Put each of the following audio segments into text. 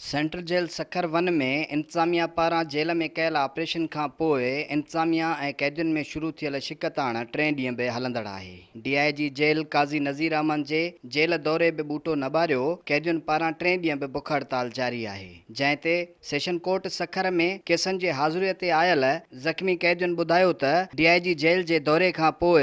Central jail Sukkur one ۾ انتظاميا پاران jail ۾ ڪيل آپريشن کان پوء انتظاميا ۽ قيدين ۾ شروع ٿيل ڇڪتاڻ ٽئين ڏينهن به هلندڙ آهي. D I G jail Qazi Nazir Ahmed جي جيل دوري به ٻوٽو نه ٻاريو، قيدين پاران ٽئين ڏينهن به بک هڙتال جاري آهي، جنهن تي سيشن ڪورٽ سکر ۾ ڪيسن جي حاضري تي آيل زخمي قيدين ٻڌايو ته ڊي I جي جيل جي دوري کان پوء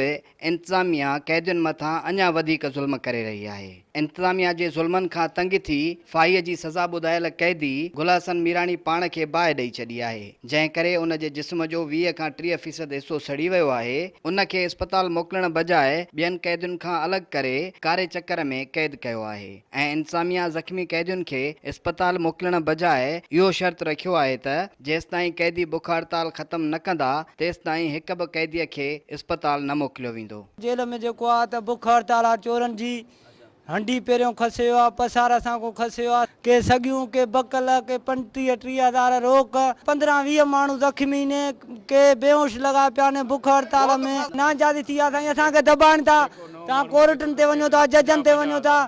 انتظاميا قيدين مٿان اڃا وڌيڪ ظلم ڪري رهي آهي. انتظاميا جي ظلمن کان تنگ ٿي ڦاهيء جي سزا ٻڌايل قيدي گل حسن ميراڻي پاڻ کي باهه ڏئي ڇڏي آهي، جنهن ڪري ان جي جسم جو 20 کان 30 فيصد حصو سڙي ويو آهي، ان کي اسپتال موڪلڻ بجاء ٻين قيدين کان الڳ ڪري ڪاري چڪر ۾ قيد ڪيو آهي ۽ انتظاميا زخمي قيدين کي اسپتال موڪلڻ بجاء اهو شرط رکيو آهي ته جيستائين قيدي بک هڙتال ختم نه ڪندا، تيستائين هڪ به قيديء کي اسپتال نه موڪليو ويندو. جيل ۾ جيڪو آ ته بک هڙتال آ چورن جي، هنڊي پهريون کسيو آ، پسار اسان کان کسيو آ، ڪي سڳيون، ڪي بڪل، ڪي پنجٽيهه ٽيهه هزار روڪ، 15 20 ماڻهو زخمي ني، ڪي بيهوش لڳا پيا ني بک هڙتال ۾. ناانصافي ٿي آ سائين اسان کي دٻائن ٿا، توهان ڪورٽن تي وڃو ٿا، ججن تي وڃو ٿا،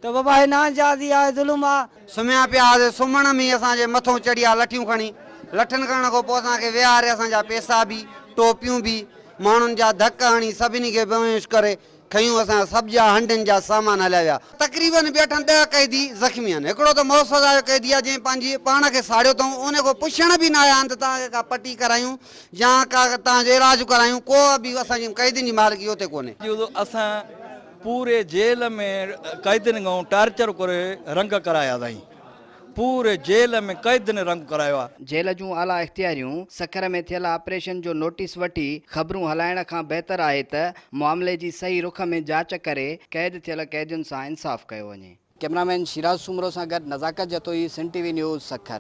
ته بابا هي ناانصافي آهي ظلم آ. سمهيا پيا هئاسين، سمهڻ ۾ ئي اسان جي مٿون چڙهي آ لٺيون کڻي، لٺن کڻڻ کان پوء اسان کي ويهاري اسان جا پيسا به، ٽوپيون به، ماڻهن جا ڌڪ هڻي سڀني کي بيهوش ڪري کنيون اسان جا سڀ جا هنڊين جا سامان هليا ويا. تقريبن به اٺن ڏهه قيدي زخمي آهن، هڪڙو ته موت سزا جو قيدي آ جنهن پنهنجي پاڻ کي ساڙيو اٿئون ان کان پڇڻ به نه آيا آهن ته توهان کي ڪا پٽي ڪرايون يا ڪا توهان جو علاج ڪرايون، ڪو به اسان جي قيدين جي مالڪي اتي ڪونهي. اسان پوري جيل ۾ قيدين کان ٽارچر ڪري رنگ ڪرايا اٿائين پوري جيل ۾ قيدين رنگ ڪرايو آ. جيل جون اعليٰ اختياريون سکر ۾ ٿيل آپريشن جو نوٽيس وٺي خبرون هلائڻ کان بهتر آهي ته معاملي جي صحيح رخ ۾ جاچ ڪري قيد ٿيل قيدين سان انصاف ڪيو وڃي. ڪئميرا مين شيراز سومرو سان گڏ Nazakat Jatoi, Sindh T V news, Sukkur.